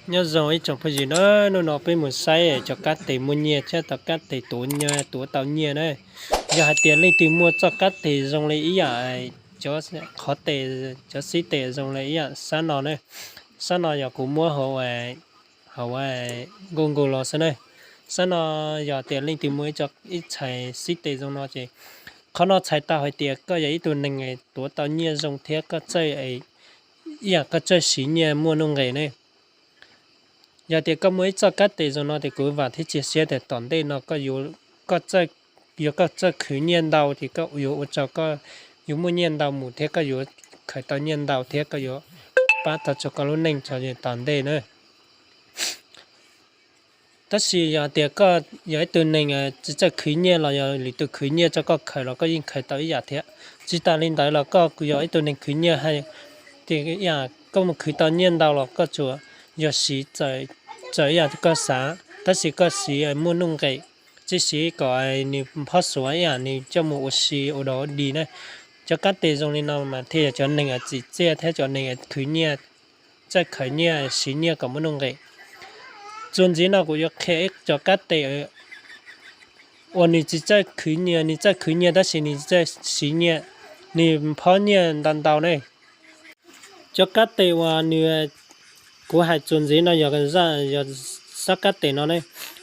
Nyob zoo ib tsoom phooj ywg na, hnub no peb mus saib cov kab tes muaj nyiaj thiab cov kab tes tuav nyiaj, tuav tau nyiaj na. Yog hais tias leej twg muaj txoj kab tes zoo li ib yam cov qhov tes, cov xib tes zoo li ib yam sab no na. Sab no yog kuv muab hauv, hauv Google los xwb na. Sab no yog tias leej twg muaj ib txhais xib tes zoo no ces qhov no txhais tau hais tias koj yog ib tug neeg tuav tau nyiaj zoo thiab koj txawj, ib yam koj txawj siv nyiaj muaj nuj nqis ne. Yog tias koj muaj ib txoj kab tes zoo no ces kuv vam thiab cia siab tias tom ntej no koj, yog koj txawj khwv nyiaj ntau ces koj yuav ua rau koj yuav muaj nyiaj ntau mus thiab koj yuav khaws tau nyiaj ntau thiab koj yuav pab tau rau koj lub neej tom ntej na. Tab sis yog tias koj yog ib tug neeg tsis txawj khwv nyiaj los yog lwm tus khwv nyiaj rau koj khaws los koj yeej khaws tau ib yam thiab. Tsis tas li ntawd los koj yog ib tug neeg khwv nyiaj hais tias koj mus khwv tau nyiaj ntau los koj tsuas yog siv txawm ib yam koj xav, tab sis koj siv muaj nuj nqis, tsis siv kom nws phob xuav ib yam nws coj mus ua si ua dog ua dig na. Cov kab tes zoo li no mas thiaj yog cov neeg txim txiaj thiab cov neeg khwv nyiaj, txawj khwv nyiaj, siv nyiaj kom muaj nuj nqis. Txuas ntxiv no kuv yuav qhia ib cov kab tes uas nws tsis txawj khwv nyiaj, nws txawj khwv nyiaj tab sis nws tsis txawj siv nyiaj, nws phob nyiaj ntau ntau ne. Cov kab tes uas nws, kuv hais txuas ntxiv no yog, yog sab kab tes no ne.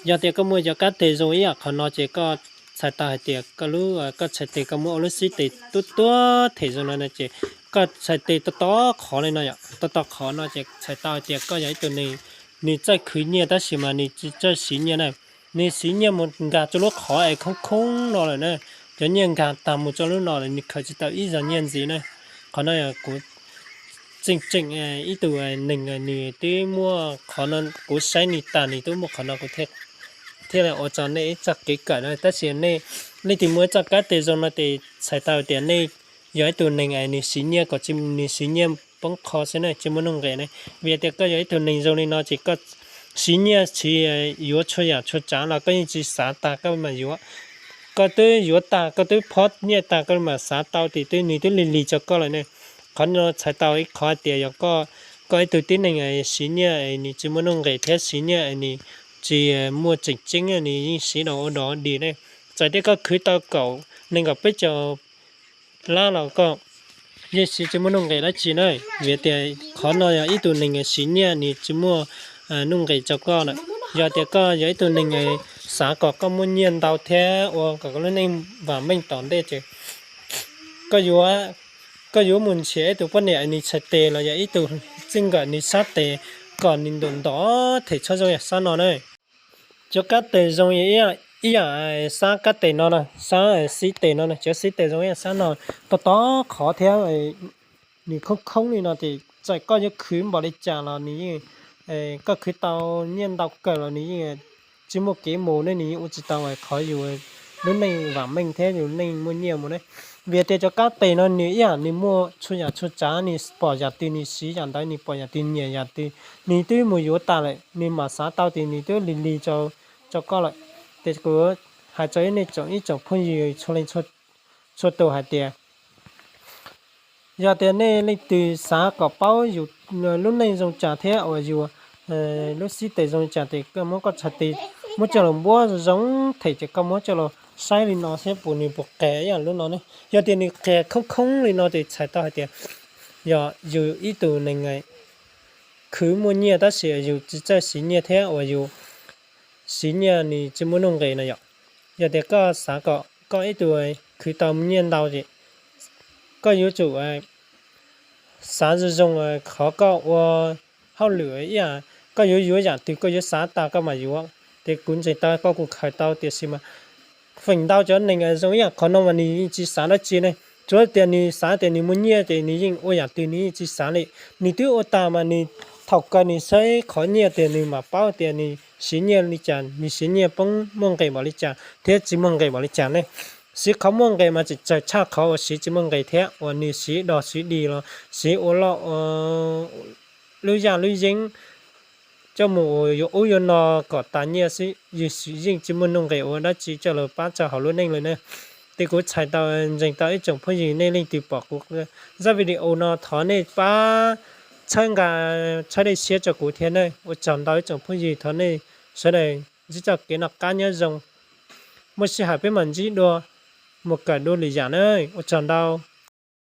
Yog tias koj muaj cov kab tes zoo ib yam qhov no ces koj txhais tau hais tias koj lub, koj txhais tes koj muab ua lub xib tes tuab tuab them zoo no no ces koj txhais tes to to qhov li no yom, to to qhov no ces txhais tau hais tias koj yog ib tug neeg nws txawj khwv nyiaj tab sis mas nws tsis txawj siv nyiaj na. Nws siv nyiaj mus nkag rau lub qhov es khoob khoob no lawm na. Cov nyiaj nkag tag mus rau lub no lawm nws khaws tsis tau ib zaug nyiaj ntxiv na. Qhov no yog kuv tseem tseem ib tug neeg nws twb muaj qhov no, kuv saib nws tas nws twb muaj qhov no kuv thiaj li ua rau nej ib txoj kev kawm na. Tab sis nej leej twg muaj ib txoj kab tes zoo no ces txhais tau tias nej yog ib tug neeg nws siv nyiaj kom tsis, nws siv nyiaj poob qho xwb na, tsis muaj nuj nqis na. Vim tias koj yog ib tug neeg zoo li no ces koj siv nyiaj tsis yuav txhua yam txhua tsav los koj yeej tsis xav tas koj mam yuav. Koj twb yuav tag, koj twb phob nyiaj tag koj mam xav tau ces twb nws twb lig lig rau koj lawm ne. Qhov no txhais tau ib qhov tias yog koj, koj ib tug tib neeg siv nyiaj nws tsis muaj nuj nqis thiab siv nyiaj nws tsis muaj tseem ceeb, nws yeej siv dog ua dog dig ne. Txawm tias koj khwv tau kaum, nees nkaum peb caug lab los koj yeej siv tsis muaj nuj nqis dab tsi na. Vim tias qhov no yog ib tug neeg siv nyiaj nws tsis muaj nuj nqis rau koj lawm. Yog tias koj yog ib tug neeg xav kom koj muaj nyiaj ntau thiab ua kom koj lub neej vam meej tom ntej ces koj yuav, koj yuav mus nrhiav ib tug poj niam nws txhais tes los yog ib tug txij nkawm nws sab tes kom nws ntuam ntov them txhob zoo yam sab no na. Cov kab tes zoo ib yam sab kab tes no, sab xib tes no, cov xib tes zoo ib yam sab no, to to qhov thiab nws khoob khoob li no ces txawm koj yuav khwv npaum li cas los nws yeej, koj khwv tau nyiaj ntau kawg los nws yeej tsis muaj kev mus ne, nws yeej ua tsis tau qhov yus lub neej vam meej thiab yus neej muaj nyiaj mus ne. Vim tias cov kab tes no nws ib yam nws muaj txhua yam txhua tsav, nws pom yam twg nws siv yam ntawd, nws pom yam twg nyiam yam twg, nws twb mus yuav tas lawm, nws mam xav tau tias nws twb lig lig rau koj lawm. Ces kuv hais rau ib nej tsoom, ib tsoom phooj ywg txhua leej txhua tus hais tias yog tias nej leej twg xav kom paub yus lub neej zoo cas thiab uas yus lub xib tes zoo cas ces koj muab koj txhais tes muab coj los npuab zoo them ces koj muab coj los saib li no thiab puas nws puas qias ib yam lub no ne. Yog tias nws qias khoob khoob li no ces txhais tau hais tias yog yus ib tug neeg khwv muaj nyiaj tab sis yus tsis txawj siv nyiaj thiab uas yus siv nyiaj nws tsis muaj nuj nqis no yom. Yog tias koj xav kom koj ib tug khwv tau nyiaj ntau ces koj yuav tsum xav zoo zoo qhov koj ua hauj lwm ib yam, koj yuav yuav yam twg koj yuav xav tas koj mam yuav. Ces kuv ntseeg tau koj kuj khaws tau tiam sis mas feem ntau cov neeg zoo ib yam qhov no mas nws yeej tsis xav dab tsi ne. Tsuav tias nws xav tias nws muaj nyiaj ces nws yeej ua yam twg nws yeej tsis xav li. Nws twb ua tas mas nws thaum kawg nws saib qhov nyiaj tias nws mam paub tias nws siv nyiaj li cas, nws siv nyiaj poob muaj nqis npaum li cas thiab tsis muaj nqis npaum li cas ne. Siv qhov muaj nqis mas tseem tsawg tshaj qhov uas siv tsis muaj nqis thiab uas nws siv dog siv dig los siv ua loj lub yaj lub yeeb coj mus ua yuav ub yuav no kom tas nyiaj xwb, yeej tsis muaj nuj nqis ua dab tsi coj los pab txog hauv lub neej li ne. Ces kuv txhais tau ntseeg tau ib tsoom phooj ywg nej leej twg pom kuv zaj video no thov nej pab txhawb nqa, txhawb dej siab rau kuv thiab nawb. Ua tsaug ntau ib tsoom phooj ywg, thov nej sawv daws ntsib txoj kev noj qab nyob zoo. Muaj sij hawm peb mam ntsib dua, mus kawm dua lwm yam nawb. Ua tsaug ntau.